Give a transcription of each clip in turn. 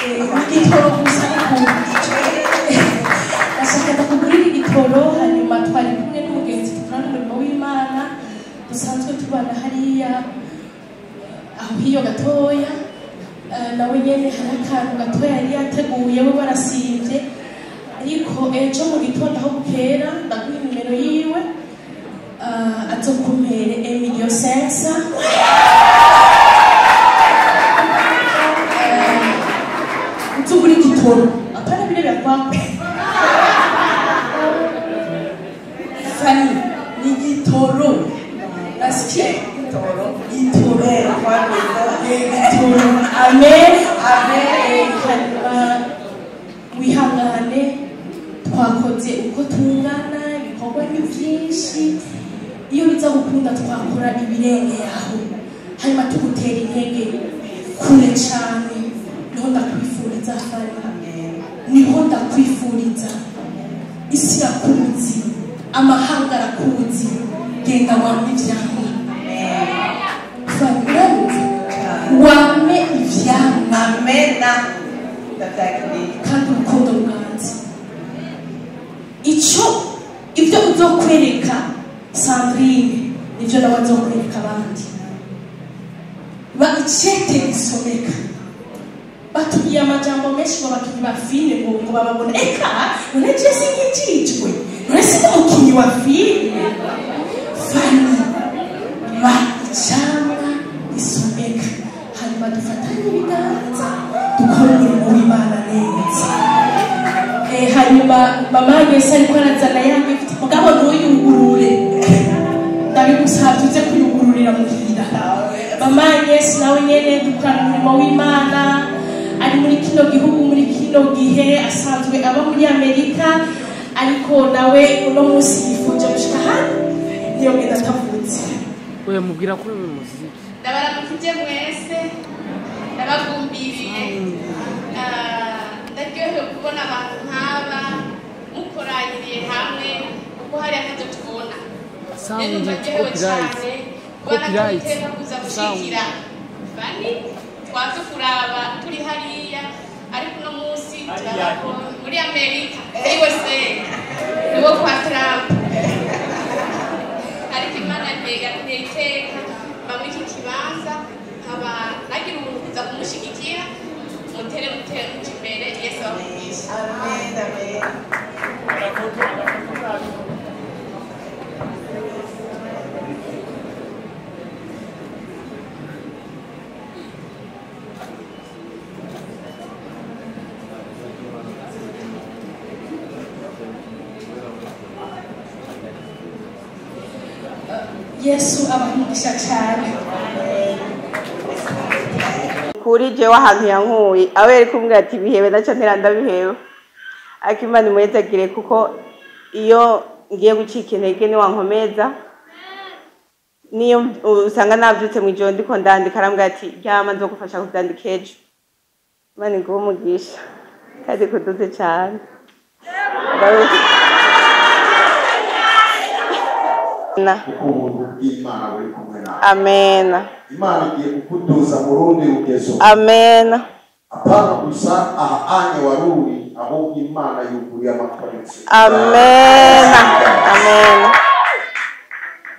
Igitoro gusa ndashaka ndakugurira igitoro. Hanyuma twari kumwe n'umugenzi dukorana umurimo w'Imana, dusanzwe tubana hariya aho hiyo gatoya. Nawe nyene hari akantu gatoya yari yateguye, we barasivye, ariko ejo mu gitondo aho bukera ndaguha nimero yiwe, azokumpere Emilio Sensa. Uzugura igitoro, apana bile vya kwako. Fani, ni igitoro, nasikia Igitoro. Igitoro. Igitoro. Igitoro. Amen, amen. Hanyuma wihangane, twakoze uko tungana, ibikorwa ni byinshi. Iyo biza gukunda twakora ibirenge aho. Hanyuma tugutera intege kure cyane. Niho ndakwifuriza, Fani, niho ndakwifuriza. Isi irakuzi, amahanga arakuzi, genda wame ivyamwa. Fani, uranyumva? Wame ivyamwa. Amena. Ndabyakiriye. Kandi urukundo ruganze. Ico ibyo uzokwereka Sandrine nibyo nawe azokwereka abandi. Ba icete gisomeka. Batubwiye amajambo menshi ngo abakinyi ba filime ngo bababona, eka none je sinkijijwe, none si umukinyi wa filime. Fani, ba icamwa gisomeka. Hanyuma dufatanye ibiganza dukore umurimo w'Imana neza. Hanyuma mama Yesu ariko arazana ya gift, mugabo ntuyugurure, ndabigusabye uze kuyugururira muhira. Mama Yesu nawe nyene dukorana umurimo w'Imana, ari muri kino gihugu muri kino gihe, asanzwe aba muri Amerika, ariko nawe uno munsi yifuje gushika hano, niyo ngenda atavutse. Oya, mubwira ko uri mu muziki. Ndabaramukije mwese, ndabagumbiriye. Ndaryohewe kubona abantu nk'aba mukoranyiriye hamwe, kuko hariya ntacyo tubona. Sound, Rero numva ndyohewe copyright. cyane kubona Copyright. twiteka kuza gushigikira Fani. Twaza kuraba turi hariya, ariko uno munsi turabako muri Amerika, USA, niwo kwa Trump. Ariko Imana ntega iteka mba muri iki kibanza, nkaba nagira ubuntu kuza kumushigikira. Mutere mutere muja imbere, Yesu abamugisha. Amen, amen. Yesu abamugisha cyane. Kuri jewe ahantu yankuye, aho yari kumbwira ati bihebe, naco ntera ndabiheba. Ariko Imana imuhezagire, kuko iyo ngiye gucika intege niwankomeza. Niyo usanga navyutse mw'ijoro ndiko ndandika, arambwira ati ryama nzogufasha kuvyandika ejo. Imana iguhe umugisha kandi kuduze cane. Na. Kuko ubuntu bw'Imana buri kumwe nawe. Amen. Imana igiye kukuduza mu rundi rugezo. Amen. Apana gusa aha anye waruri, ahubwo Imana yuguruye amakonegisiyo. Amen. Amen.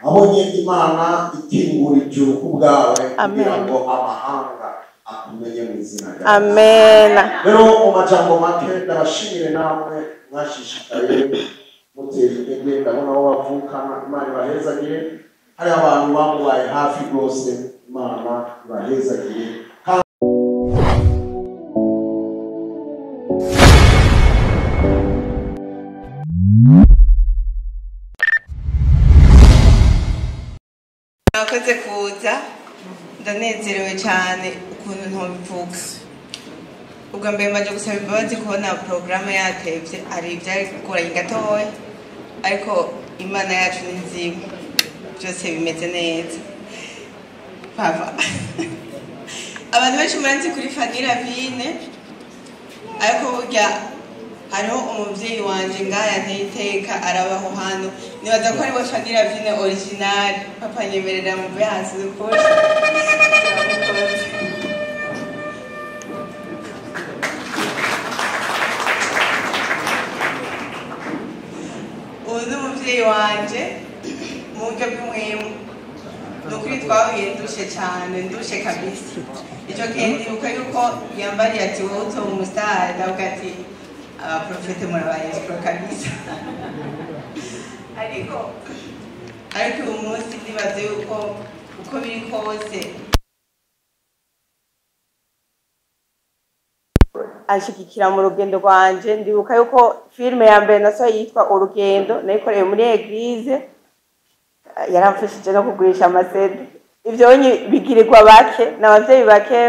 Abonye Imana ikingura ijuru ku bwawe kugira Amen. ngo amahanga akumenye mu izina ryawe. Amen. Rero mu majambo make ndabashimire namwe mwashishikaye mutera intege, ndabona aho bavukana, Imana ibahezagire. Hari abantu bamubaye hafi rwose, Imana ibahezagire. Mwakoze kuza, ndanezerewe cyane ukuntu ntobivuga. Ubwa mbere maje gusaba imbabazi kubona porogaramu yatevye, hari ivyari bigoranye gatoya, ariko Imana yacu ni nzima, byose bimeze neza. Papa, abantu benshi muranzi kuri Fanny Lavine, ariko burya hariho umuvyeyi wanje ngaha yanteye iteka, arabaho hano, nibaza ko ariwe Fanny Lavine original. Papa, nyemerera muve hasi ukuri. N'umubyeyi wanje mu buryo bw'umwemu. Ni ukuri twahuye ndushe cyane, ndushe kabisa. Icyo gihe ndibuka yuko yambariye ati: "Wowe utoba umusitari." Ndavuga ati: "Abaprofete murabayesipuro kabisa." Ariko uyu munsi ndibaze yuko uko biri kose anshigikira mu rugendo rwanje. Ndibuka yuko filime ya mbere nasohoye yitwa Urugendo nayikoreye muri église, yaramfashije no kugurisha ama CD. Ivyo bigirirwa bake n'abavyeyi bake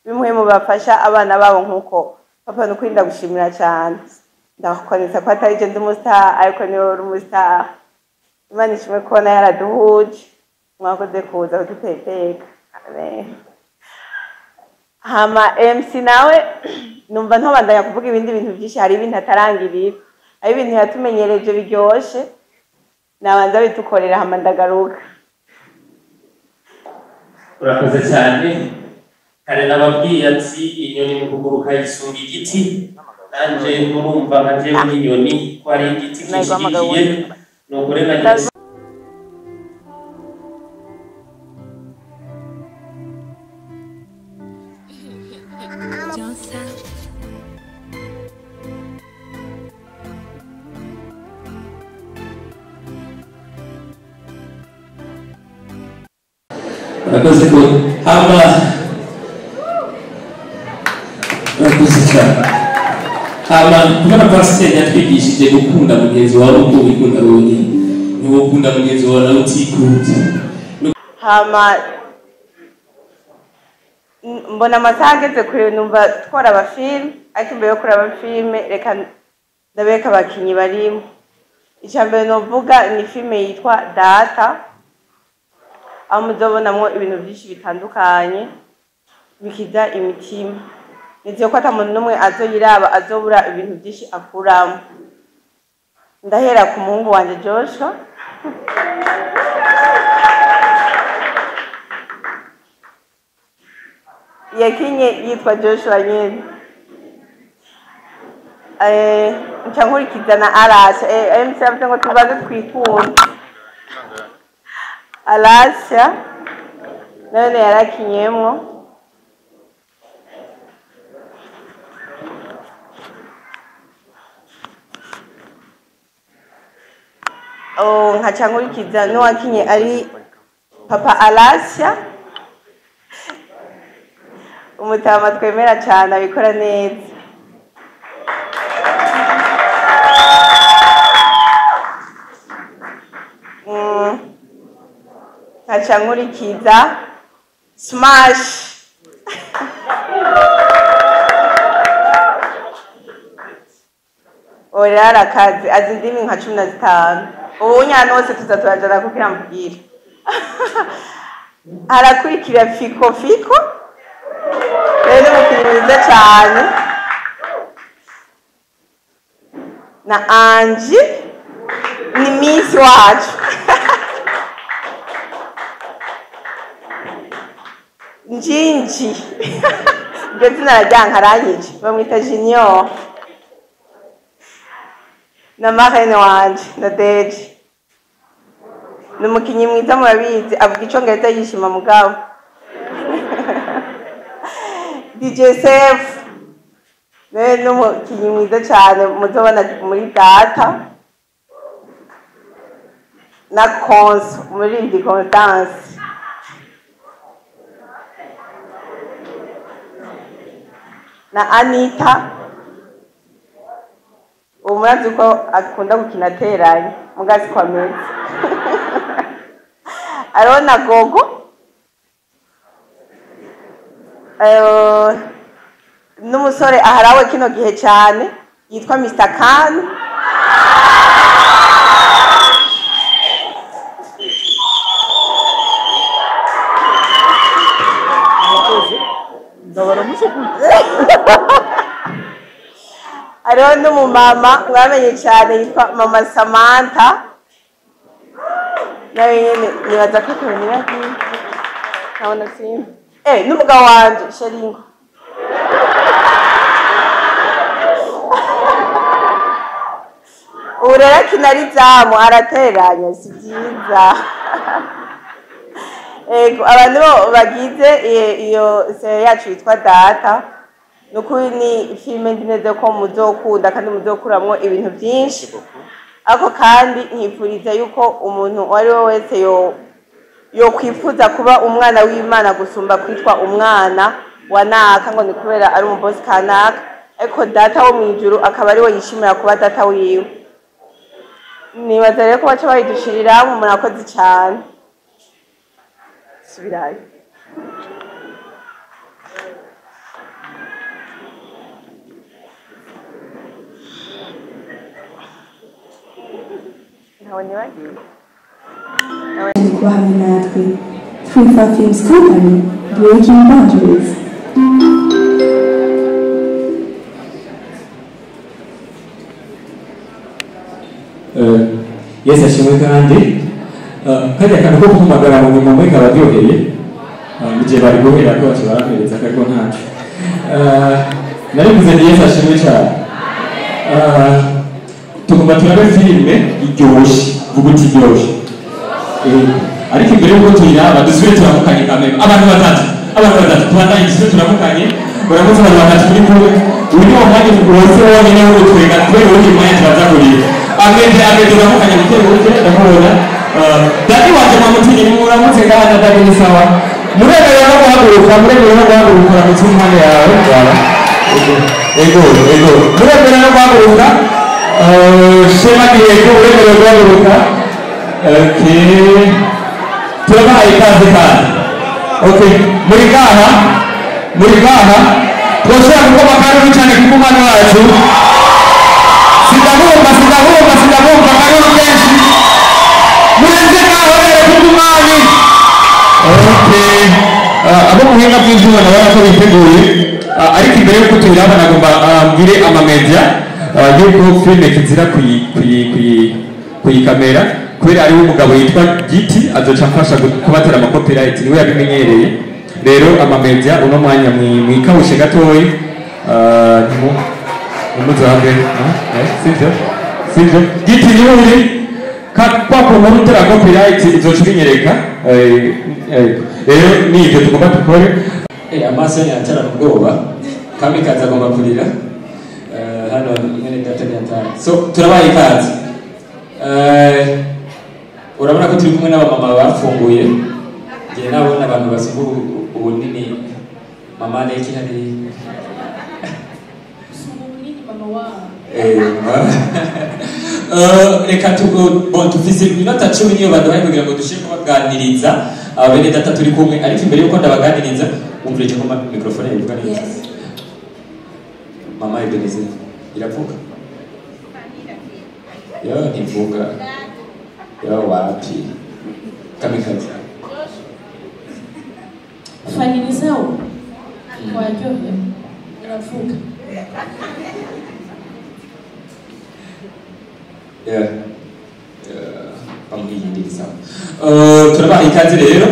bimwe mu bafasha abana babo nk'uko papa. Nukuri ndagushimira cyane, ndakonesa ko atari je ndi umustar, ariko niwe uri umustar. Imana ishimwe kubona yaraduhuje. Mwakoze kuza kuduteteka. Amen. Hama MC nawe numva ntobandanya kuvuga ibindi bintu byinshi. Hari ibintu atarangirira, hari ibintu yatumenyereje biryoshe, nabanza bitukorera, hama ndagaruka. Urakoze cyane. Kare nababwiye ati inyoni mu kuguruka yisunga igiti. Nanje murumva nka jewe n'inyoni ko ari igiti kinshigikiye. Nuko rero nagiye Johnson. Urakoze ko hama urakoze cyane. Hama kubona pasiteri yatwigishije gukunda mugenzi wawe uko wikunda wenyine, ntiwokunda mugenzi wawe nawe utikunze. Hama mbona amasaha ageze kure, numva tworaba filime. Ariko imbere yo kuraba filime, reka ndabereka abakinyi barimo. Icya mbere novuga ni filime yitwa Data, aho muzobonamwo ibintu byinshi bitandukanye bikiza imitima. Nizeye ko ata muntu n'umwe azoyiraba azobura ibintu byinshi akuramo. Ndahera ku muhungu wanje Joshua. Yakinye yitwa Joshua nyene. Nca nkurikiza na Arasha. MC yavuze ngo tubanze twikunde. Arasha nawe yarakinyemwo. Oh, nkaca nkurikiza n'uwakinye ari papa Arasha, umutama twemera cyane, abikora neza. Nkaca nkurikiza Smash. Uwo rero arakaze, azi indimi nka 15. Ubu nyana hose tuza turajana kugira mubwire. Arakurikira Fiko. Fiko rero ni umukinnyi mwiza cyane, na Angie ni miss wacu. Njinji, iryo zina araryanka, aranyije, bamwita Junior, na marraine wanje na Deje ni umukinnyi mwiza, murabizi, avuga icongereza yishima. Mugabo DJ Sef nawe ni umukinnyi mwiza cyane, muzobona muri Data, na Konso, umuririmbyi Constance, na Anita. Uwo murazi ko akunda gukina ateranye, mugazi ko ameze. Hariho na Gogo, n'umusore aharawe kino gihe cyane yitwa Mr. Khan. Ndabaramutse gute. Hariho n'umumama mwamenye cyane yitwa Mama Samantha, nawe nyene nibaza ko akabona yagiye, nkabona simba n'umugabo wanje Sheringo. Ubu rero akina ari izamu arateranya, si byiza. Ego, abantu bo bagize iyo série yacu yitwa Data, ni ukuri ni filime ndi neza ko muzokunda kandi muzokuramwo ibintu byinshi. Ariko kandi nkifuriza yuko umuntu uwo ari we wese yo yokwifuza kuba umwana w'Imana gusumba kwitwa umwana wa naka ngo ni kubera ari umubosi kanaka, ariko Data wo mu ijuru akaba ari we yishimira kuba data wiwe. Nibaza rero ko baca bayidushiriramo. Murakoze cyane. Subirayo. Ntawe nibagiwe. Kuba hamwe natwe. Free Films Company, breaking boundaries. Yesu ashimwe. Kandi kajya kantu ko guhamagara mu nyuma muri kabaryoheye mu gihe bari guhera ko baca barampereza, ariko ntacyo nari mvuze ni Yesu ashimwe cyane. Tugomba turabe filime iryoshye, vuga uti iryoshye. Ariko imbere y'uko tuyiraba, dusubire turamukanye kamere, abantu batatu, abantu batatu, tubandanye, dusubire turamukanye. Uramutse abantu batatu turi kumwe. Uyu ni wo mwanya wose wonyine wo gutwenga, kubera uwundi mwanya turaza kurira. Amede, amede, uramukanye buke buke, ndamubona. Daddy wanje mwamutinye, nimuramutse ngaha na daddy. Ni sawa, muremerewe no guhaguruka, muremerewe no guhaguruka, uramutse impande yawe. Voilà. Ego, ego, muremerewe no guhaguruka. Shema Diego, uremerewe guhaguruka. Okay, turabahaye ikaze kandi. Okay, muri ngaha, muri ngaha turashobora gukoma akaruru cyane kuko umwana wacu. Sindabumva, sindabumva, sindabumva. Akaruru kenshi murenze ngaho rero kuko umwami. Okay, abo muhinga bw'ibyuma nabo ko biteguye. Ariko imbere y'uko tuyiraba, nagomba mbwire amamedia yuko filime kizira kuyikamera kubera ariwe umugabo yitwa Giti azoca amfasha kubatera ama copyright, niwe yabimenyereye. Rero amamedia uno mwanya mwikawushe gatoyi, ntimuzabe, sivyo? Sivyo, Giti niwe uri kwa kuntu utera copyright izoca ibinyereka. Rero ni ibyo tugomba dukore. Amaso yanyu ubwoba, Kamikazi agomba kurira. Hano mwene data ni atari so turabaye ikaze. Urabona ko turi kumwe n'abamama bafunguye. Ngiye nabona abantu basumba ubunini mama neki hari. Usumba ubunini mama wawe. Reka bon, tufise iminota 10 niyo baduhaye kugira ngo dushire kubaganiriza bene data turi kumwe. Ariko imbere yuko ndabaganiriza, wumvire ko microphone ivuga neza? Yes. Mama Ebenezer, iravuga? Yo, ntivuga. Yo, wapi, Kamikazi. Fani, ni sawa, waryohewe, uravuga. Yeah. Bamwiyindiriza. Turabaha ikaze rero.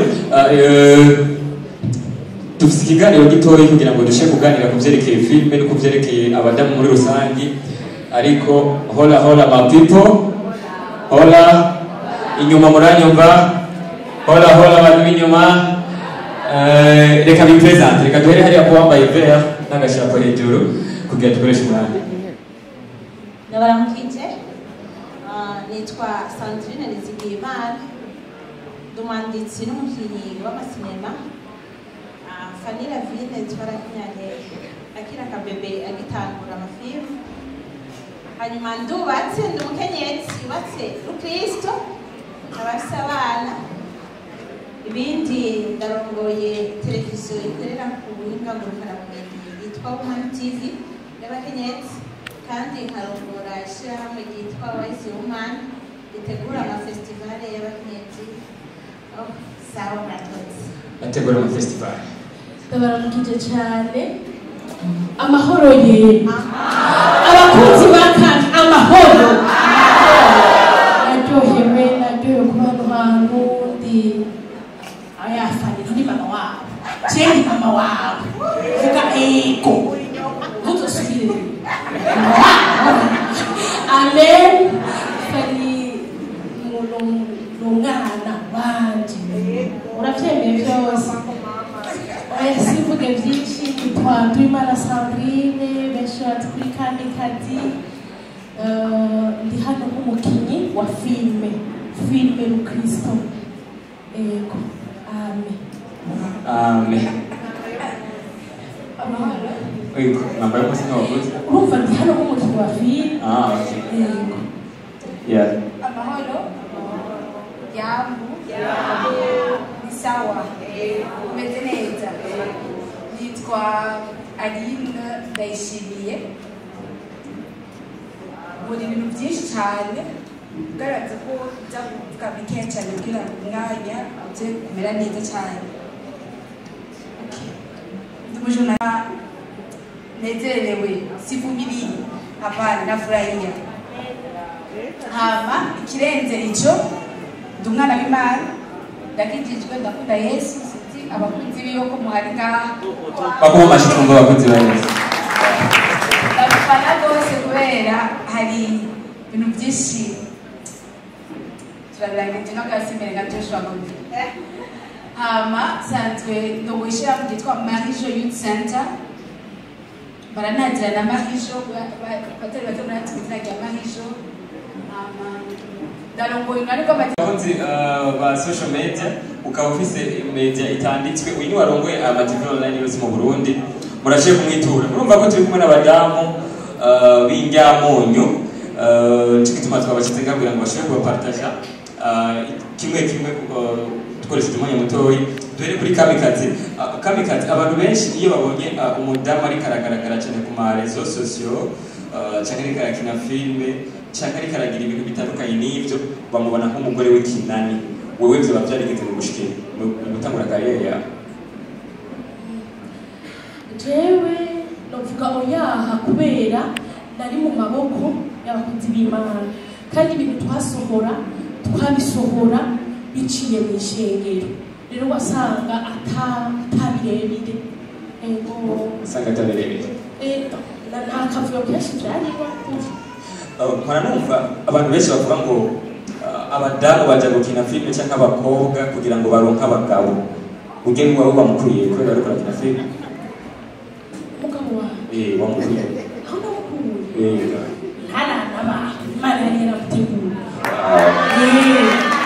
Dufite ikiganiro gitoya kugira ngo dushe kuganira ku byerekeye filime no ku byerekeye abadamu muri rusange. Ariko hola, hola my people, hola. Inyuma muranyumva? Hola, hola abantu b'inyuma. Reka bipresente, reka duhere hariya ko wambaye vert n'agashapo hejuru kugira dukoreshe umwanya. Ndabaramukije. Nitwa Sandrine Nizigiyimana, ndi umwanditsi n'umukinnyi w'amasinema. Fanny Lavine twarakinyanye akiri akabebe, agitangura amafilmu. Hanyuma ndubatse, ndi umukenyezi yubatse rukristo, nkaba mfise abana. Ibindi, ndarongoye televiziyo ikorera ku buhinga ngurukanabumenyi yitwa Woman TV y'abakenyezi, kandi nkarongora ishyirahamwe ryitwa Wise Woman ritegura amafestivale y'abakenyezi. Oh, sawa, murakoze. Ategura amafestivale. Ndabaramukije cyane. Amahoro ye abakunzi ba kandi amahoro. Naryohewe, naryohewe kuba hano hantu. Ndi ayafani, ndi mama wawe, je ndi mama wawe. Vuga ego, ntuzosubire. Mama wawe. Amen. Nduwimana Sandrine, benshi bazi kuri Kamikazi. Ndi hano nk'umukinyi wa filime Rukristo. Ego, amen. Amen. Amahoro. Ego, nambaye uko sinabavuze. Urumva ndi hano nk'umukinyi wa filime. Ah, okay. Ego. Yeah. Amahoro. Yambu. Ni sawa. Umeze neza. Nitwa Aline Ndayishimiye. Muri ibintu byinshi cyane ugaragaza ko nza kuvuga bikeya cyane kugira ngo umwanya uze kumera neza cyane. Ndi umujura nezerewe, sivumilie, hapana, nafurahia. Hama ikirenze ico, ndi umwana w'Imana, ndakijijwe, ndakunda Yesu, sinzi abakunzi biwe ko muhari ngaha. Bakoma amashyi twumve abakunzi ba Yesu. Ndabafana rwose kubera hari ibintu byinshi turabirangije no gasi imbere nka Joshua Gondi. Hama sanzwe ndongo ishyirahamwe ryitwa Marijo Youth Center, baranazira na Marijo, batari bake muratsi ku izina rya Marijo. Hama ndarongoye ariko abakunzi ba social media, ukaba ufise media itanditswe, uyu ni warongoye ama TV online yose mu Burundi, murashe kumwitura. Murumva ko turi kumwe n'abadamu b'indyamunyu, nico gituma twabashyize ngaha kugira ngo bashobore kubapartaja kimwe kimwe, dukoresheje umwanya mutoyi. Duhere kuri Kamikazi. Kamikazi, abantu benshi iyo babonye umudamu ariko aragaragara cyane ku ma réseaux sociaux, canke ariko arakina filime, canke ariko aragira ibintu bitandukanye n'ivyo, bamubona nk'umugore w'ikinani. Wewe vyoba vyarigeze kugushikira mu gutangura carrière yawe? Jewe novuga oyaha, kubera nari mu maboko y'abakozi b'Imana, kandi ibintu twasohora twabisohora biciye mu ishengero, rero wasanga atabirebire. Ego. Usanga atabirebire. Nta kavuyo kenshi vyarimo. Mpora numva abantu benshi bavuga ngo abadamu baja gukina filime canke abakobwa kugira ngo baronke abagabo. Ugeni wawe bamukwiye kubera bariko barakina filime? Umugabo wawe? Wamukwiye. Aho namukuye? Ntaranaba, Imana yari yaramuteguye.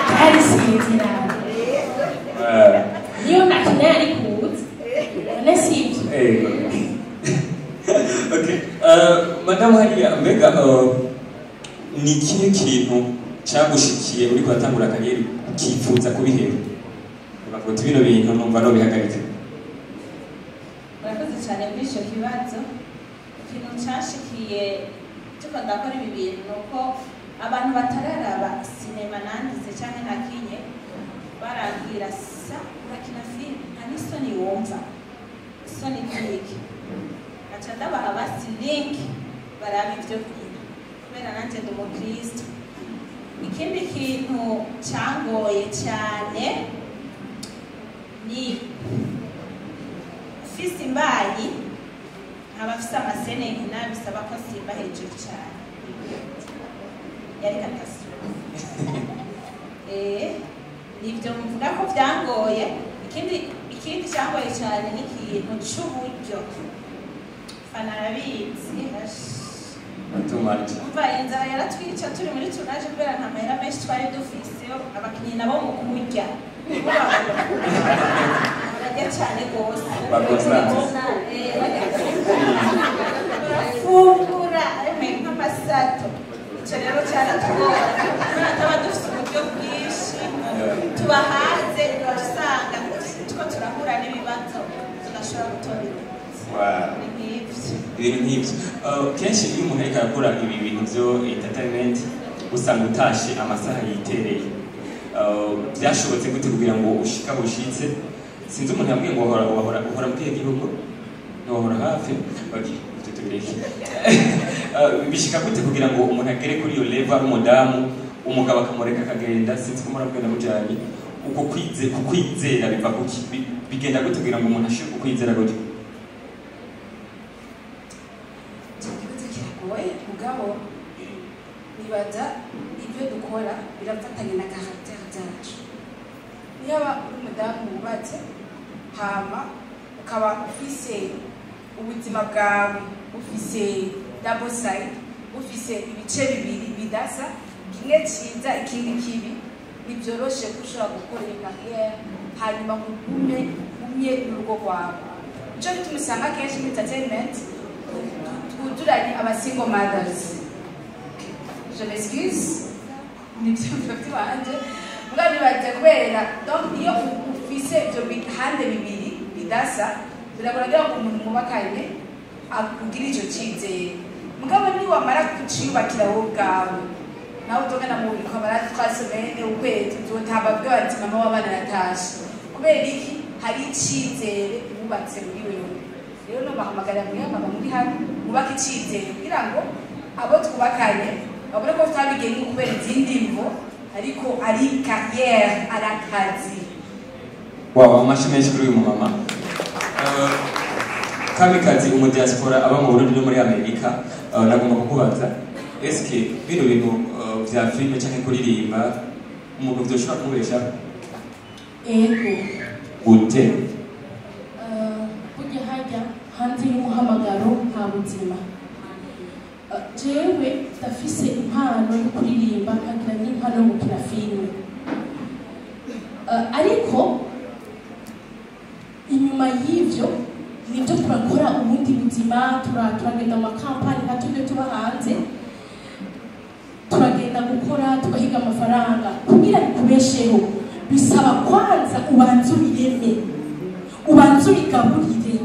Byari isezerano. Niyo nakina yari kuza. None sivyo? Okay. Madamu hariya, mbega ni ikihe kintu cyagushikiye uriko uratangura carrière ukifuza kubiheba? Ukavuga uti bino bintu numva nobihagarika. Murakoze cyane kuri icyo kibazo. Ikintu cyashikiye tuko ndakora ibi bintu ni uko abantu batararaba sinema nanditse cyangwa nakinye barambwira: sa urakina filime, nta n'isoni wumva, isoni nk'iki? Ngaca ndabaha basi link baraba ibyo nkina, kubera nanjye ndi umukristo. Ikindi kintu cyangoye cyane ni mfise imbanyi, nkaba mfise amasene nkina bisaba ko simba hejuru cyane, yari catastrophe. Nibyo mvuga ko byangoye. Ikindi cyangoye cyane ni ikintu c'uburyo. Fana arabizi. Too much. Umva, inzara yaratwica turi muri tournage kubera nta mahera menshi twari dufise. Abakinyi nabo mu kurya bararya cyane rwose. Bakosa. Barafungura nk'amasato. Icyo rero cyaratugora kubera tuba dufise uburyo bwinshi tubahaze, usanga tuko turahura n'ibibazo tudashobora gutora. Wow. Ni nk'ivyo. Ibintu nk'ibyo. Kenshi iyo umuntu ariko arakora ibi bintu byo entertainment, usanga utashe amasaha yitereye. Byashobotse gute kugira ngo ushike aho ushitse? Sinzi umuntu yambwiye ngo wahora mu kihe gihugu? Ntiwahora hafi? Okay, ibyo tubireke. Bishika gute kugira ngo umuntu agere kuri iyo level ari umudamu, umugabo akamureka akagenda? Sinzi ko murabwenda mujanye. Uko kukwizera biva kuki? Bigenda gute kugira ngo umuntu ashobore kukwizera gutyo? Icyo kibazo kiragoye, mugabo nibaza ibyo dukora birafatanye na caractère zacu. Niba uri umudamu wubatse, hama ukaba ufise Ubuzima bwawe bufise double side, bufise ibice bibiri bidasa, kimwe cyiza ikindi kibi. Ntibyoroshe ko ushobora gukora iyo carrière hanyuma ngo ugume umye n'urugo rwawe. Nico gituma usanga kenshi muri entertainment twuzuranye aba single mothers. Je m'excuse, n'ivyumviro vy'iwanje, mugabo bibaze kubera donc iyo ufise ivyo bihande bibiri bidasa, biragora kugira ngo umuntu mwubakanye akugire ico cizere. Mugabo niwamara kuciyubakira wowe ubwawe, nawe utogana mu bubiri ukamara 3 semaines, ukwezi, uzotamba bwe bati: "Mama w'abana aratashe." Kubera iki? Hari icizere wubatse muri wewe. Rero nobahamagarira mwe mama muri hano, mwubake icizere kugira ngo abo twubakanye babone ko tutabigenye kubera izindi mvo, ariko ari carrière, ari akazi. Wow, amashyi menshi kuri uyu mumama. Kamikazi, umudiaspora aba mu Burundi no muri Amerika, nagomba kukubaza: eske bino bintu vya filime canke kuririmba, umuntu vyoshobora kumubeshaho? Ego. Gute? Burya hajya hanze y'umuhamagaro nta buzima. Jewe ndafise impano yo kuririmba, nkagira n'impano yo gukina filime. Ariko inyuma y'ivyo nibyo turakora ubundi buzima, turagenda mu makampani nka tumwe tuba hanze, turagenda gukora, tugahiga amafaranga. Kugira bikubesheho bisaba kwanza ubanze ubireme, ubanze ubigaburire.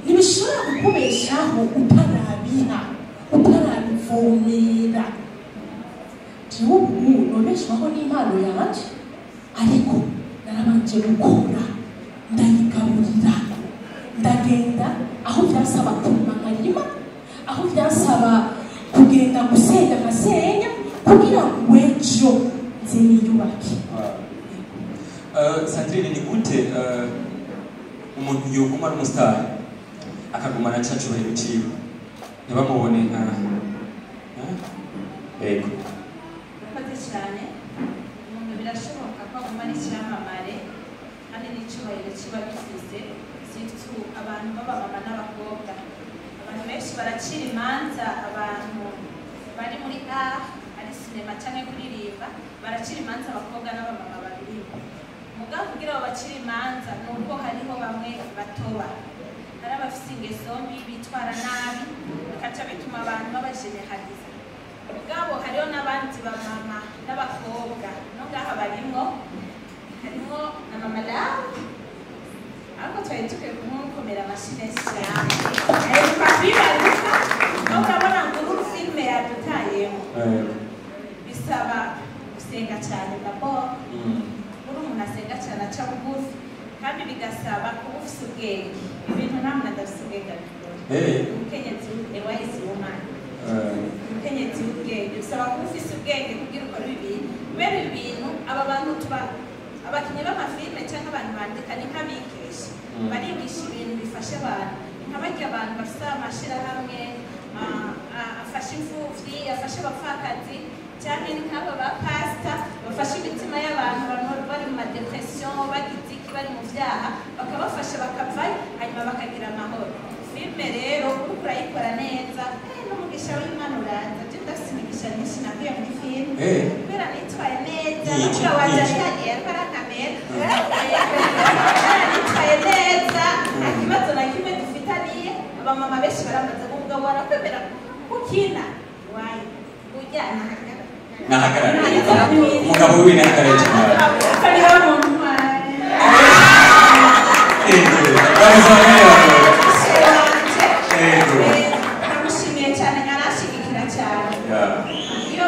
Ntibishobora kukubeshaho utarabiha, utarabivomera. Jewe ubu nobeshwaho n'impano yanje, ariko narabanje gukora, ndayigaburira, ndagenda aho vyasaba kurima nkarima, aho vyasaba kugenda gusenya nkasenya, kugira ngo ejo nze niyubake. Sandrine, ni gute umuntu yoguma ari umusitari akagumana ca cubahiro ciwe, ntibamubone nka? Ego. Urakoze cyane. Umuntu birashoboka ko agumana icyamamare kandi n'icyubahiro kiba gifise, surtout abantu b'abamama n'abakobwa. Abantu benshi baracira imanza abantu bari muri art, ari sinema cyangwa kuririmba, baracira imanza abakobwa n'abamama babirimo. Mugabo kugira ngo bacire imanza ni uko hariho bamwe batoba, hari abafise ingeso mbi, bitwara nabi, bikaca bituma abantu babajeneraliza. Mugabo hariho n'abandi bamama n'abakobwa no ngaha barimwo, harimo na mama lawe, ariko twari dukwiye kumukomera amashyi menshi cyane. Aheruka kwibaruka, nawe urabona ngo uru filime yadutayemo. Bisaba gusenga cyane d'abord. Uri umuntu asenga cyane, aca bugufi, kandi bigasaba kuba ufise ubwenge. Ibintu nta muntu adafise ubwenge abikora. Umukenyezi, a wise woman, umukenyezi w'ubwenge, bisaba kuba ufise ubwenge kugira ukore ibi bintu. Kubera ibi bintu, aba bantu tuba abakinnyi b'amafilime cyangwa abantu bandika ni nk'abigisha. Barigisha ibintu bifasha abantu, ni nka barya abantu bafise amashirahamwe afasha imfuvyi, afasha abapfakazi, cyane ni nk'aba ba pasita bafasha imitima y'abantu, abantu bari mu ma dépression, bagize iki, bari mu vyaha, bakabafasha bakavayo, hanyuma bakagira amahoro. Filime rero uriko urayikora neza, n'umugisha w'Imana uraza. Je ndafise imigisha myinshi nakuye muri filime kubera nitwaye neza. Nyinshi, n'umugabo wanje nyinshi. ari hagiye ariko arankamera. Kubera nitwaye neza, nta kibazo na kimwe dufitaniye. Abamama benshi baramaze ngo umugabo arakwemera kukina wayi urya. Nahagarare umugabo wiwe, nahagarare cyane. Kariho muntware. Ego, bamuzamuye abagabo. Ego. Ndamushimiye cyane, arashigikira cyane. Iyo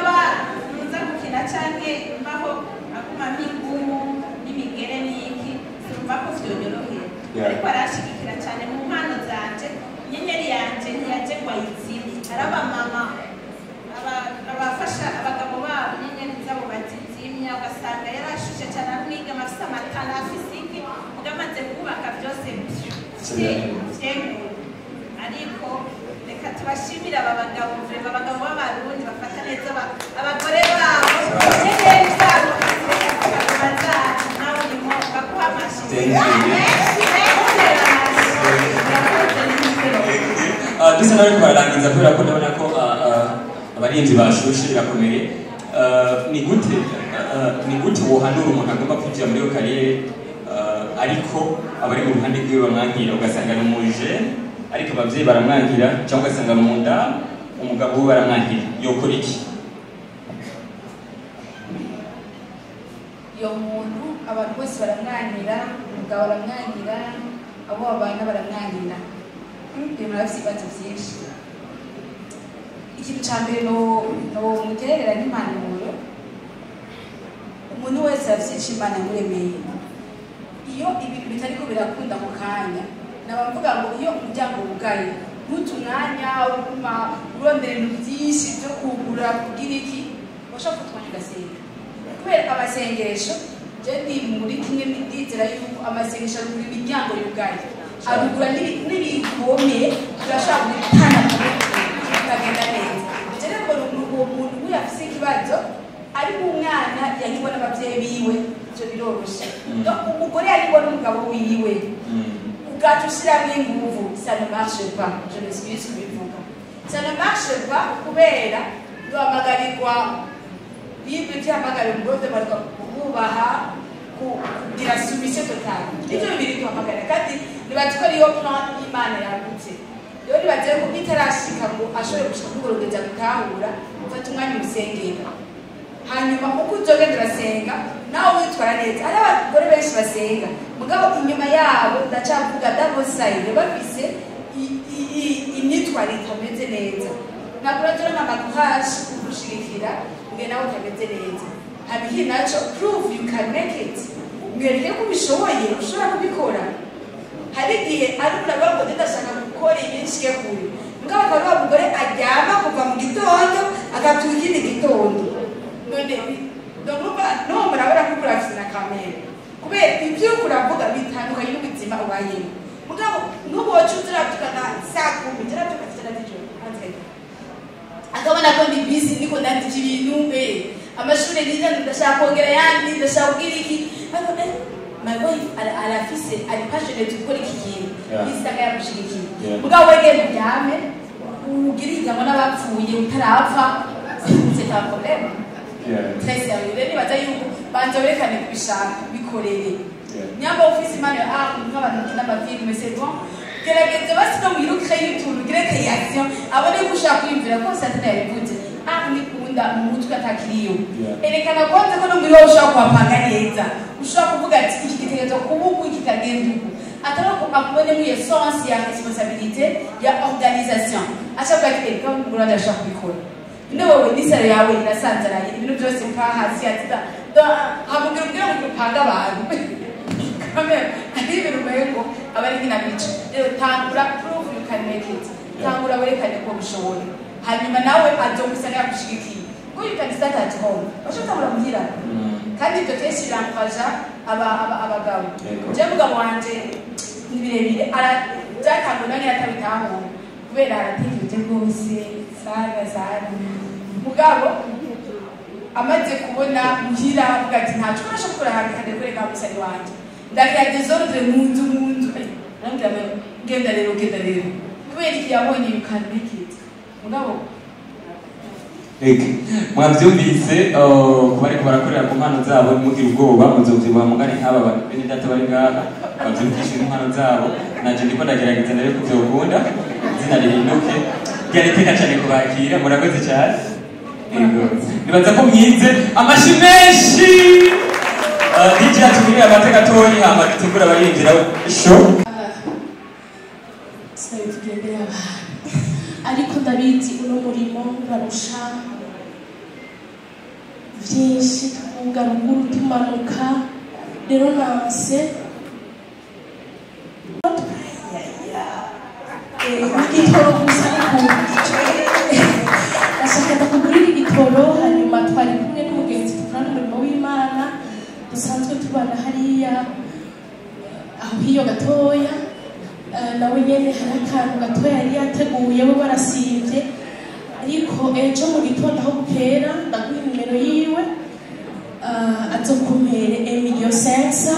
nza gukina canke mbaho aguma nk'ingumu n'imigere n'iki, sinumva ko vyonyorohera. Ariko arashigikira cyane mu mpano zanje. Inyenyeri yanje ntiyaje ngo ayizime. Hari abamama abafasha abagabo babo inyenyeri zabo bazizimya, ugasanga yarashushe cyane, ari umwigeme afise amatara, afise iki, mugabo amaze kubaka byose vyeguye. Ariko reka tubashimire aba bagabo, vraiment abagabo b'Abarundi bafata neza abagore babo. Inyenyeri zabo reka zikaguma zacu, nawe urimo baguha amashyi. Thank you. Menshi, menshi, amashyi. Murakoze n'imvura. Dusa nawe bararangiza kubera ko ndabona ko abarinzi bashushe birakomeye. Ni gute ni gute wohanura umuntu agomba kwinjira muri iyo carrière, ariko abari mu ruhande rwiwe bamwangira, ugasanga ni umuje ariko abavyeyi baramwangira, cyangwa ugasanga ni umudamu umugabo we baramwangira, yokora iki? Iyo muntu abantu bose baramwangira, umugabo aramwangira, abo babana baramwangira, ibintu murafise ibibazo vyinshi. Ikintu ca mbere no mugerera n'impanuro, umuntu wese afise ico Imana yamuremeye. Iyo ibintu bitariko birakunda mu kanya, nabavuga ngo iyo umuryango wugaye ntute umwanya uguma urondera ibintu vyinshi vyo kugura kugira iki, washobora gufata umwanya ugasenga. Kubera amasengesho, je ndi muri kimwe ndizera yuko amasengesho arugura imiryango yugaye, arugura n'ibikome, turashobora kubitana bikagenda neza. Je rero mbona uwo muntu nk'uyu afise ikibazo, ariko umwana yahigwa n'abavyeyi biwe, ivyo biroroshe. Donc umugore yahigwa n'umugabo wiwe, ugaca ushiramwo inguvu, ça ne marche pas. Je m'excuse kubivuga, ça ne marche pas, kubera duhamagarirwa Bible ihamagarira umugore duhamagarwa kububaha, kugira soumission totale. Ivyo bibiri duhamagarira, kandi nibazi ko ariyo plan y'Imana yagutse. Rero nibaze ko bitarashika ngo ashobore gushika kuri urwo rugero gutahura, ufata umwanya umusengera, hanyuma uko uzogenda urasenga nawe witwara neza. Hari abagore benshi basenga, mugabo inyuma yabo ndacavuga double side, bafise imyitwarire itameze neza. Ntabwo uratora amacourage kugushigikira nge nawe utameze neza. Haba ikindi naco, prove you can make it, mwereke ko ubishoboye, ushobora kubikora. Hari igihe ari umuntu avuga ngo ndashaka gukora ibi nshike kure, mugabo akaba ari wa mugore aryama kuva mu gitondo agatuka ikindi gitondo. None ndumva n'uwo murabona ko urafise na kamere, kubera ivyo uriko uravuga bitandukanye n'ubuzima ubayemo. Mugabo n'ubu woca uza uravyuka nka saa 10, uravyuka saa 9 z'ijoro, akabona ko ndi busy ndiko ndandika ibintu, amashure nize ndashaka kongera yandi, ndashaka kugira iki, ariko my wife arafise, ari passionate gukora iki kintu, isanga yamushigikiye. Mugabo we genda uryame ugire ihiganwa n'abapfuye utarapfa, c'est un problème très sérieux. Rero nibaza yuko banza werekane kubishaka, bikorere. Nyamba ufise impano ya art, nk'abantu bakina amafilme, c'est bon, gerageza basi no muhira ukreye utuntu, ugire création, abone ko ushaka kwiyumvira ko Satani yabivuze art nikunda mu mutwe atakiriyo. Erekana kwanza ko no muhira wowe ushobora kuhapanga neza, ushobora kuvuga ati iki gitegerezwa kuba uku, iki kikagenda uku, atari ko akubonemo iyo sens ya responsabilité ya organisation, acavuga ati ereka umugore wanje arashobora kubikora. None wowe n'isaro yawe irasanzaraye, ibintu byose mpa hasi ati hamubwira ubwira ngo upange abantu kamere, ari ibintu umengo aba ari nk'inamico. Rero tangura, prove you can make it, tangura werekane ko ubishoboye, hanyuma nawe azogusanga yagushigikiye. Kuko you can start at home, bashobora gutangura muhira, kandi ibyo kenshi biramfasha abagabo. Jewe mugabo wanje ni birebire, byatanguye nanjye atabitahura kubera aratekereje rwose sana sana. Mugabo amaze kubona muhira avuga ati ntaco nashobora gukora hanze, kandi kureka musari wanje ndagira désordre mu nzu mu nzu, arambwira ngo genda rero, genda rero, kubera iki yabonye you can make it. Mugabo Mwavyumvise, kuba ariko barakorera ku mpano zabo, ntimugire ubwoba muzovyibuha mugane nk'aba bene data bari ngaha bavyumvishe impano zabo. Nanje ndiko ndagerageza ndabe ko vyokunda izina rihinduke. Ryari iteka cane kubakira, murakoze cyane. Yego, nibaza ko mwize amashi menshi. DJ atugirire amata gatoyi hama dutegure abarinjira show. Sinabivugira imbere y'abantu, ariko ndabizi uno murimo barusha vyinshi, tuvuga ruguru tumanuka. Rero nanse igitoro gusa, ndashaka ndakugurira igitoro. Hanyuma twari kumwe n'umugenzi dukorana umurimo w'Imana, dusanzwe tubana hariya aho hiyo gatoya, nawe nyene hari akantu gatoya yari yateguye, bo barasivye, ariko ejo mu gitondo aho bukera ndaguha nimero yiwe, azokumpere Emilio Sensa.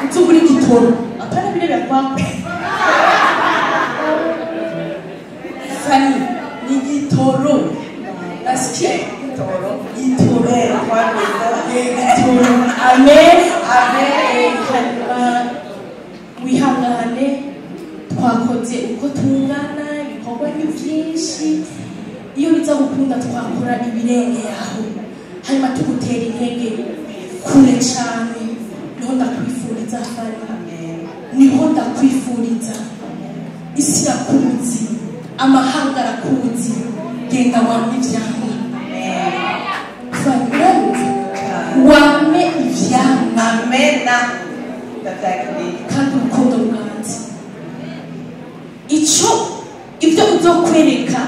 Nzugura igitoro. Igitoro apana bile vya kwako. Fani ni gitoro. Nasikia Gitoro. Gitoro. Gitoro. Amen. Amen. Wihangane twakoze uko tungana, ibikorwa ni byinshi. Iyo biza gukunda twakora ibirenge aho. Hanyuma tugutera intege kure cyane. Niho ndakwifuriza Fani. Niho ndakwifuriza. Isi irakuzi, amahanga arakuzi. Genda wame ivyamwa. Fani, urumva? Wame ivyamwa. Amena. Ndavyakiriye. Kandi urukundo rwanjye. Ico ibyo uzokwereka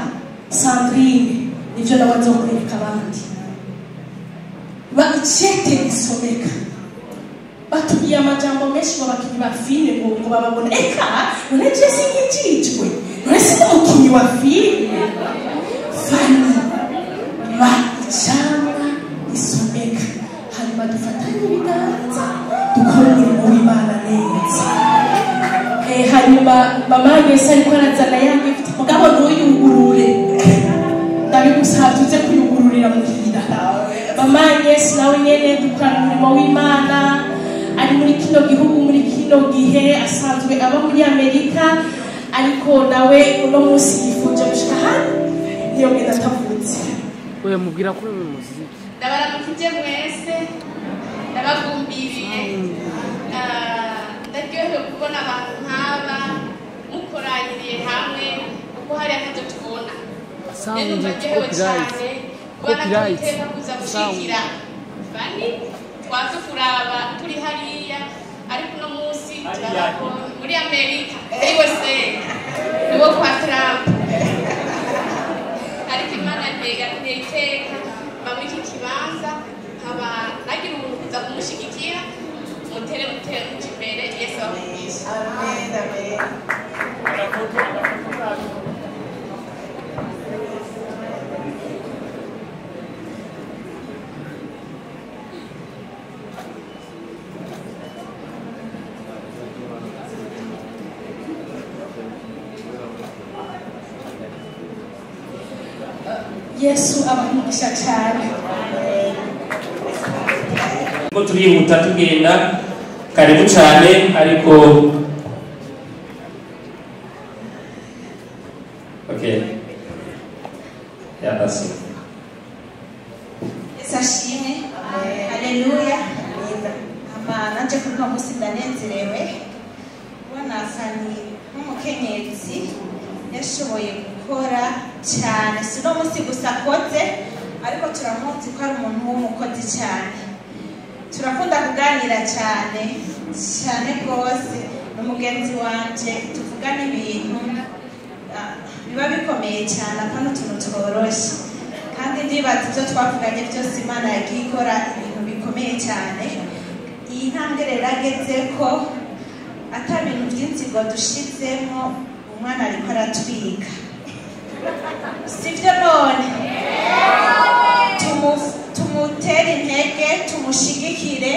Sandrine nivyo nawe azokwereka abandi. Ba icete gisomeka. Batubwiye amajambo menshi ngo abakinyi ba filime ngo bababona. Eka none je sinkijijwe, none si umukinyi wa filime. Fani ba icamwa gisomeka. Hanyuma dufatanye ibiganza dukore umurimo w'Imana neza. Hanyuma mama Yesu ariko arazana ya gift, mugabo ntuyugurure, ndabigusabye uze kuyugururira muhira. Mama Yesu nawe nyene dukorana umurimo w'Imana, ari muri kino gihugu muri kino gihe, asanzwe aba muri Amerika, ariko nawe uno munsi yifuje gushika hano, niyo ngenda atavutse. Oya mubwira ko uri muziki. Ndabaramukije mwese, ndabagumbiriye. Ndaryohewe kubona abantu nk'aba mukoranyiriye hamwe, kuko hari akazi tubona. Sound Ndaryohewe copyright. cyane kubona Copyright. iteka kuza gushikira Fani, twaza kuraba turi hariya, ariko uno munsi turabakora muri Amerika, USA, niwo kwa Trump. Ariko Imana yanteye iteka mba muri iki kibanza, nkaba nagira ubuntu kuza kumushigikira, mutere mutere muja imbere, Yesu abamugishe. Amen, amen. Yesu abamugisha cyane. Ko turihuta tugenda, karibu cyane, ariko okay. Ya basi. Yesu ashimwe. Haleluya. Ama nanje kuri uno munsi ndanezerewe kubona Fani nk'umukenyezi yashoboye gukora cyane. Si uno munsi gusa akoze, ariko turamuzi ko ari umuntu w'umukozi cyane. Turakunda kuganira cyane cyane rwose. Ni umugenzi wanje, tuvugana ibintu biba bikomeye cyane, apana utuntu tworoshye. Kandi ndibaza ibyo twavuganye byose Imana yagiye ikora ibintu bikomeye cyane. Iyi ntambwe rero ageze ko ata bintu by'inzigo dushizemo, umwana ariko aratwika. Sibyo none? Tumutere intege, tumushigikire,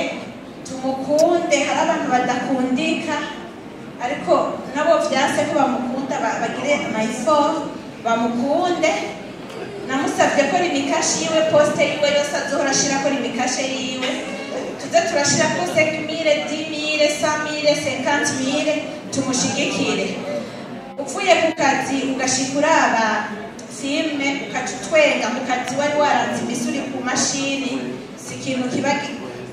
tumukunde. Hari abantu badakundika, ariko nabo vyanse ko bamukunda, bagire amayifo bamukunde. Namusavye ko rimikashe yiwe, poste yiwe yose azohora ashirako rimikashe yiwe. Tuze turashirako 5000, 10000, 100000, 50000, tumushigikire. Uvuye ku kazi ugashika uraba filme ukaca utwenga mu kazi wari waranze imisi uri ku mashini, si ikintu kiba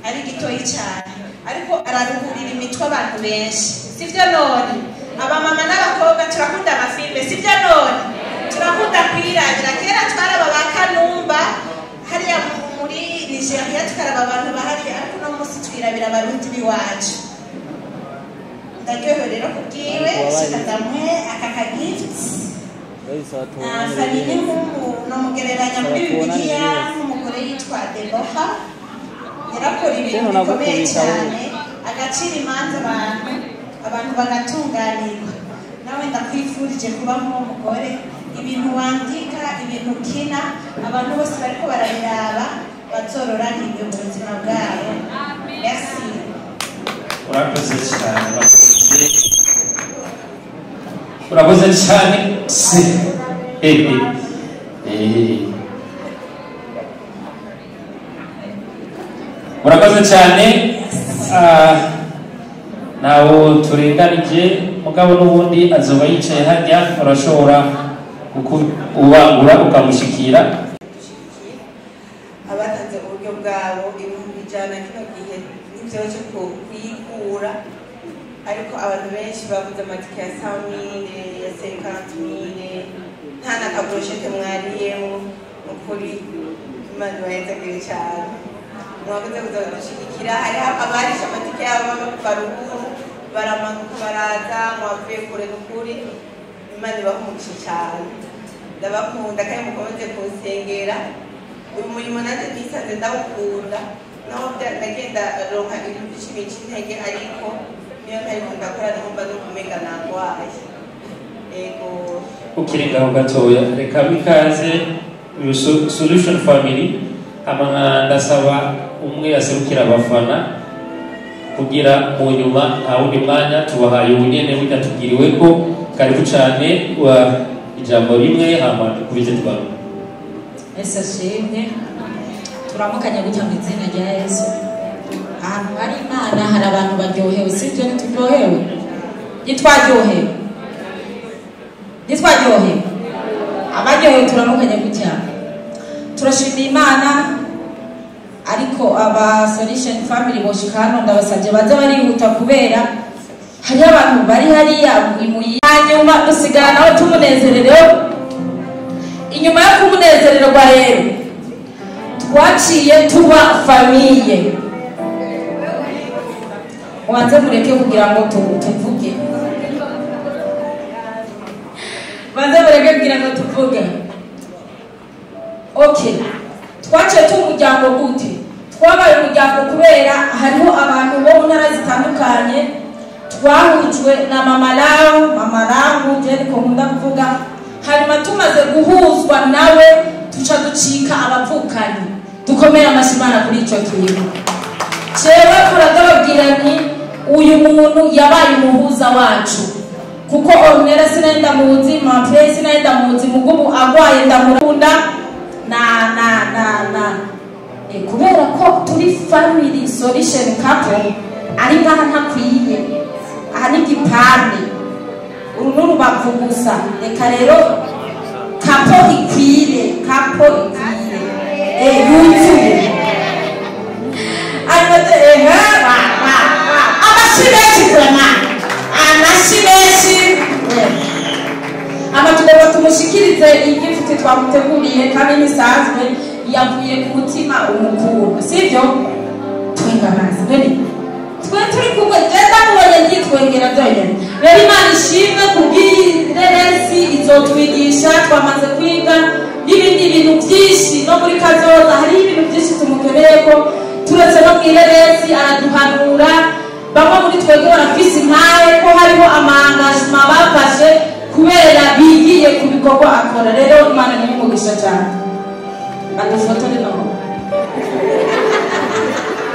ari gitoyi cyane, ariko araruhurira imitwe abantu benshi. Sivyo none? Abamama n'abakobwa turakunda amafilme, sivyo none? Turakunda kwirabira. Kera twaraba ba Kanumba hariya muri Nigeria, tukaraba abantu bahari, ariko uno munsi twirabira abarundi b'iwacu. Ndaryohewe rero kubwiwe, shaka ndamuhe aka ka gift. Fani ni nomugereranya muri Bibiliya nk'umugore yitwa Debora, yarakora ibintu bikomeye cyane, agacira imanza abantu, abantu bagatunganirwa. Nawe ndakwifurije kuba nk'uwo mugore, ibintu wandika, ibintu ukina, abantu bose bariko barabiraba bazororanirwe mu buzima bwabo. Merci. Urakoze cyane, urakoze cyane se. Murakoze cyane. Ntawo turenganije, mugabo n'ubundi azoba yicaye hajya, urashobora ubangura ukamushikira. Abatanze uburyo bwabo 100,000 kino gihe ntivyoroshe kuyikura, ariko abantu benshi baguze amatike ya 100,000, ya 50,000, nta na kabroshete mwariyemo. Ukuri Imana ibahezagire cyane, mwakoze kuza kudushigikira. Hariho abarishe amatike yabo baruguru baramanuka baraza, mwavuye kure. Nukuri Imana ibahe umugisha cyane, ndabakunda kandi mukomeze kunsengera. Uyu murimo nanjye nisanze ndawukunda, naho ndagenda ronka ibintu byinshi bica intege, ariko niyo ntariko ndakora niho mba nukumenga nagwaye. Ego. Ukiri ngaho gatoya, reka bikaze uyu Solution Family. Hama ndasaba umwe yaserukira abafana kugira mu nyuma, nta wundi mwanya tubahaye ubunyene burya tubwiriweko. Karibu cane, wa ijambo rimwe hama dukubize tubamwe. Yesu ashimwe. Turamukanya gutya mu izina rya Yesu. Ahantu hari Imana hari abantu baryohewe, sibyo? Ntituryohewe? Ntitwaryohewe? Ntitwaryohewe? Abaryohewe turamukanya gutya. Turashimira Imana, ariko aba Solution Family boshika hano ndabasabye baze barihuta kubera hariho abantu bari hariya imuyi. Hanyuma dusigara nawe tumunezerereho. Inyuma yo kumunezererwa rero twaciye tuba famille. Mubanze mureke kugira ngo tuvuge, banze mureke kugira ngo tuvuge. Okay, twaciye tuba umuryango gute? Twabaye umuryango kubera hariho abantu bo mu ntara zitandukanye twahujwe na Mama Lao, Mama Rangu, je niko nkunda kuvuga. Hanyuma tumaze guhuzwa nawe tuca ducika abavukanyi. Dukomere amashyi Imana kuri ico kintu. Jewe kuradababwira nti uyu muntu yabaye umuhuza wacu, kuko Ornella sinari ndamuzi, Manfred sinari ndamuzi, mugubu agwaye ndamukunda na na na na kubera ko turi family Solution Couple, ari ngaha ntakwiye, aha ni igipande, uru n'urubavu gusa. Reka rero kapo ikwire, kapo ikwire, yuzuye. Amashyi menshi vraiment, amashyi menshi. Ama tugomba tumushikirize igifuti twamuteguriye kandi ntisanzwe, yavuye ku mutima umukuru, sibyo? Twenga amazi none twe turi kumwe, ndamubonye nditwengera byonyine. Rero Imana ishimwe kubw'ireresi izotwigisha, twamaze kwiga n'ibindi bintu byinshi no muri kazoza hariho ibintu byinshi tumukeneye ko turetse no mw'ireresi araduhanura. Bamwe muri twebwe barafise intahe ko hariho amangajima bafashe kubera bigiye ku bikorwa akora. Rero Imana ni umugisha cyane, adufotore naho.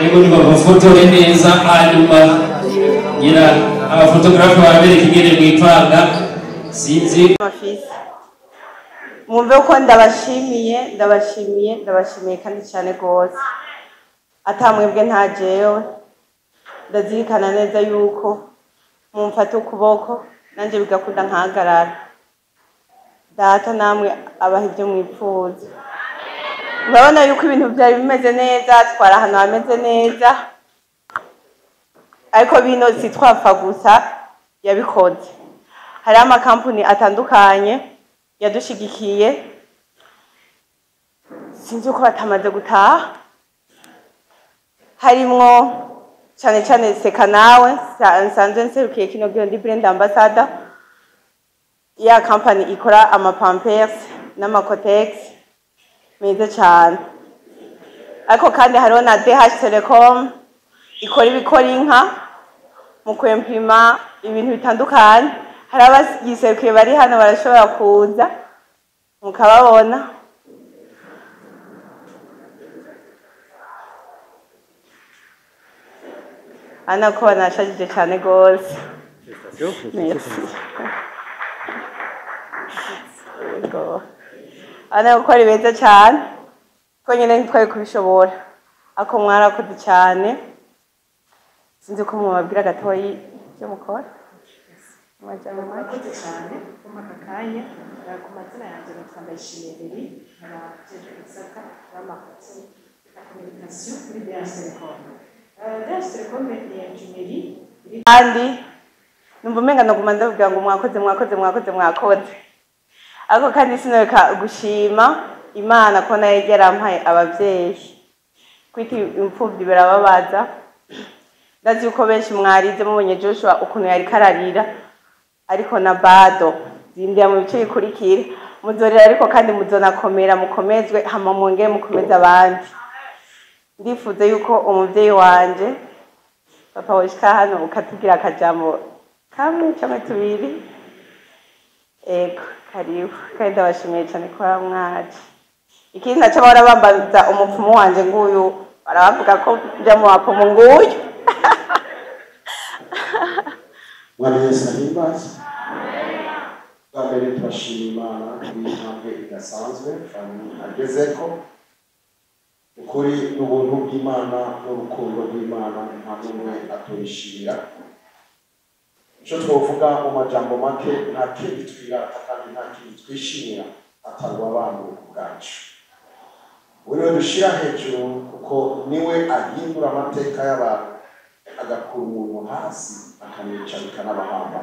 Ego, nibabafotore neza, hanyuma ngira abafotografe barabereka ingene mwipanga. Sinzi Mafisi mwumve ko ndabashimiye, ndabashimiye, ndabashimiye kandi cyane rwose. Atamwebwe nta jewe, ndazirikana neza yuko mumfata ukuboko nanjye bigakunda nkahagarara. Data namwe abaha ibyo mwipfuza. Murabona yuko ibintu byari bimeze neza, twari ahantu hameze neza, ariko bino si twapfa gusa yabikoze. Hariho amakampuni atandukanye yadushigikiye, sinzi uko batamaze gutaha, harimwo cyane cyane Seka Nawe nsanzwe nserukiye kino gihe ndi brand ambassador ya company ikora amapampers n'amakotex meza cyane. Ariko kandi hariho na DH Telecom ikora ibikora inka mu kwempima ibintu bitandukanye. Hari abayiserukiye bari hano barashobora kuza mukababona. Ana ko banashajije cyane gose. Merci. Yego. Ana ko ari beza cyane. Ko nyine ntitwari kubishobora. Ako mwarakoze cyane. Sinzi ko mubabwira gatoyi ibyo mukora. Murakoze cyane kumpa aka kanya. Ku mazina yanjye nitwa Ndayishimiye Deli, nkaba njejwe igisata cya marketing na communication muri DH Telecom. DH Telecom ni engineering. Kandi numva umenga naguma ndavuga ngo mwakoze mwakoze mwakoze mwakoze. Ariko kandi sinoreka gushima Imana ko nayo yarampaye abavyeyi. Kwita imfuvyi birababaza. Ndazi yuko benshi mwarize mubonye Joshua ukuntu yari kararira, ariko na bado zindira mu bice bikurikira muzorera, ariko kandi muzonakomera mukomezwe hama mwongere mukomeze abandi. Ndifuza yuko umuvyeyi wanje papa woshika hano ukatubwira akajambo kamwe canke tubiri. Ego, karibu. Kandi ndabashimiye cane ko mwaje. Ikindi naco bahora bambaza umupfumu wanje nguyu, barabavuga ko nja mu bapfumu nguyu. Mwami Yesu ahimbaze. Bwa mbere turashima Imana kuri iyi ntambwe idasanzwe Fanny agezeko. Ukuri n'ubuntu bw'Imana n'urukundo rw'Imana nta n'umwe aturishira. Icyo twovuga mu majambo make, nta kindi twirata kandi nta kindi twishimira atari abantu ubwacu. Uriwe dushyira hejuru kuko niwe ahindura amateka y'abantu, agakura umuntu hasi akamwicarika n'abahamba.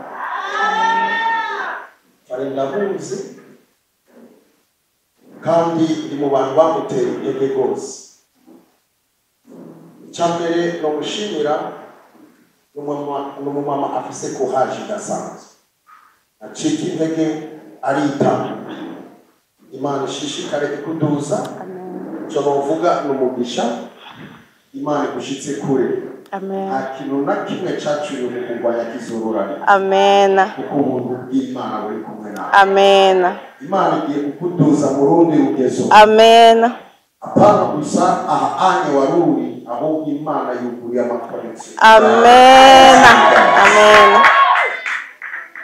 Fanny ndamuzi kandi ni mu bantu bamuteye intege rwose. Icya mbere ni umushimira, ni umumama afise courage idasanzwe, acika intege aritanga. Imana ishishikare ikuduza. Icyo bavuga ni umugisha. Imana igushitse kure. Nta kintu na kimwe caciye mu kurwanya kizororana. Amen. Kuko ubuntu bw'Imana buri kumwe nawe. Amen. Imana igiye kukuduza mu rundi rugezo. Amen. Apana gusa aha anye waruri, ahubwo Imana yuguriye amakonegisiyo. Amen. Amen.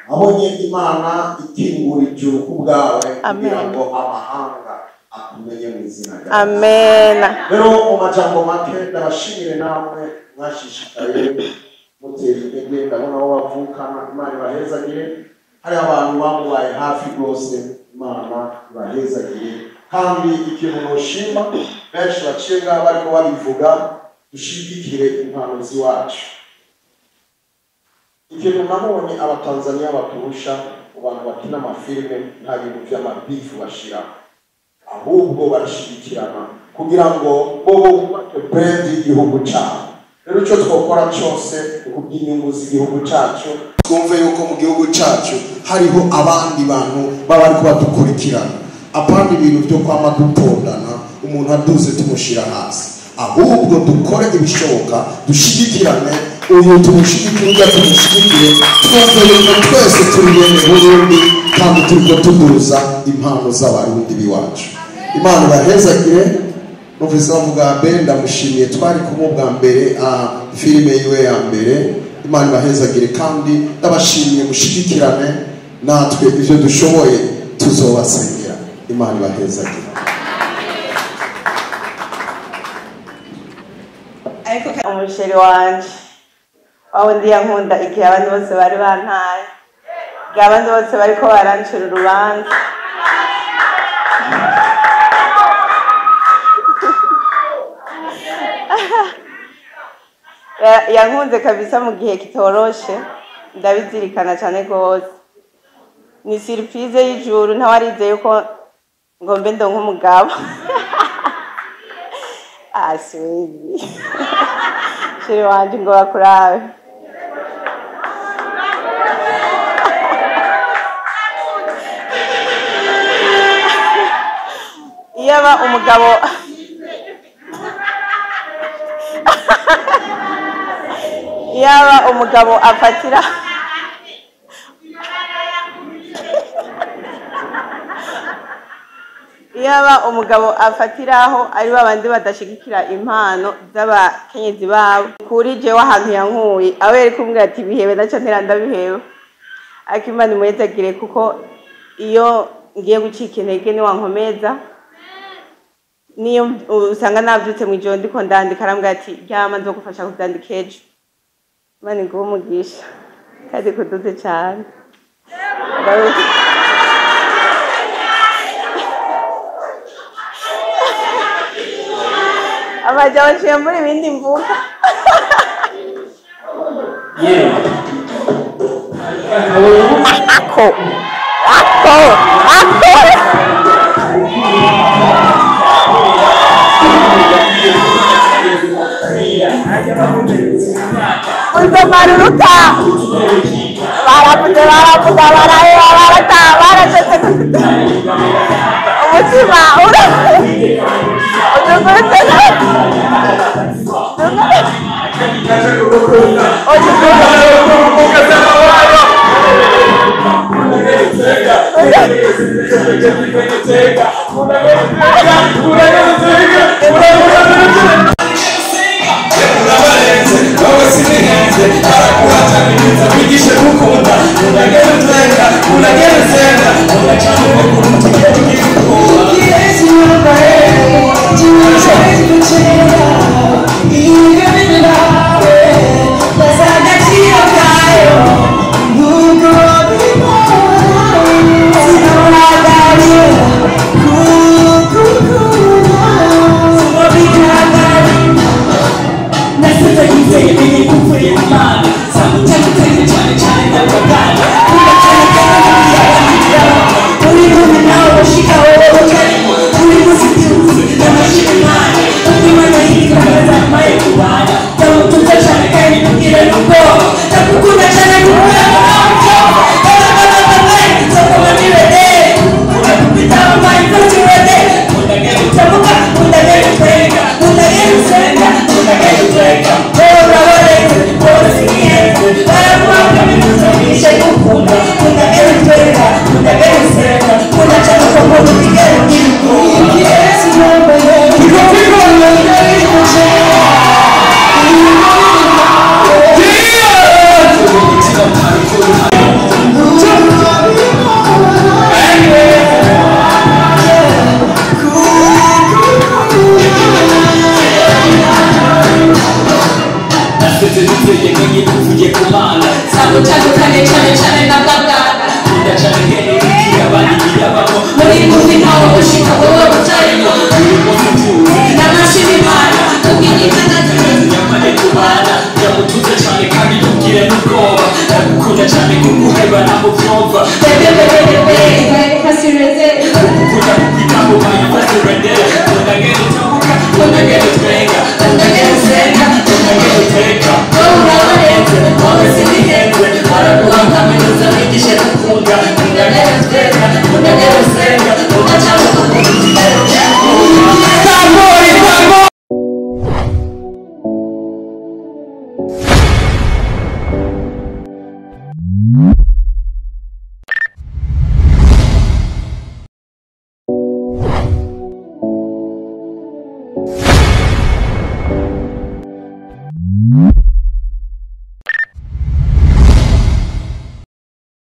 Abonye Imana ikingura ijuru ku bwawe kugira ngo amahanga akumenye mu izina ryawe. Amen. Rero mu majambo make ndabashimire namwe mwashishikaye mutera intege, ndabona aho bavukana. Imana ibahezagire. Hari abantu bamubaye hafi rwose, Imana ibahezagire. Kandi ikintu noshima benshi baciye ngaha bariko babivuga, dushigikire impano z'iwacu. Ikintu nabonye Abatanzaniya baturusha mu bantu bakina amafilime, nta bintu vy'amabifu bashira, ahubwo barashigikirana kugira ngo bo bubake brand y'igihugu cabo. Rero ico twokora cose ni kubw'inyungu z'igihugu cacu, twumve yuko mu gihugu cacu hariho abandi bantu baba bariko badukurikirana. Apana ibintu vyo kwama dupondana, umuntu aduze tumushira hasi, ahubwo dukore ibishoboka dushigikirane, uyu tumushigikire, urya tumushigikire, twumve yuko twese turi bene Burundi kandi turiko tuduza impano z'Abarundi b'iwacu. Imana ibahezagire. Numvise bavuga mbe ndamushimiye, twari kumwe bwa mbere filime yiwe ya mbere. Imana ibahezagire kandi ndabashimiye, mushigikirane natwe ivyo dushoboye tuzobasengera. Imana ibahezagire. Ariko umusheri wanje wawe ndiyankunda igihe abandi bose bari bantaye, igihe abandi bose bariko barancira urubanza. Yankunze kabisa mu gihe kitoroshe, ndabizirikana cyane rwose. Ni surprise y'ijuru, ntawarize yuko ngo mbe ndonke umugabo. Ah, siwezi. Sheri wanje ngo bakurabe. Iyaba umugabo yaba umugabo afatira Iyaba umugabo afatiraho ari babandi badashigikira impano z'abakenyezi babo. Kuri jewe ahantu yankuye aho yari kumbwira ati bihebe naco ntera ndabiheba. Ariko Imana imuhezagire kuko iyo ngiye gucika intege niwankomeza, niyo usanga navyutse mw'ijoro ndiko ndandika arambwira ati ryama nzogufasha kuvyandika ejo. Imana iguhe umugisha kandi ikuduze cane. Amajambo nciye mbura ibindi mvuga. Ako ako ako Uzomaruruka baravuze baravuga baraheba barataha baracece umutima udugurutse.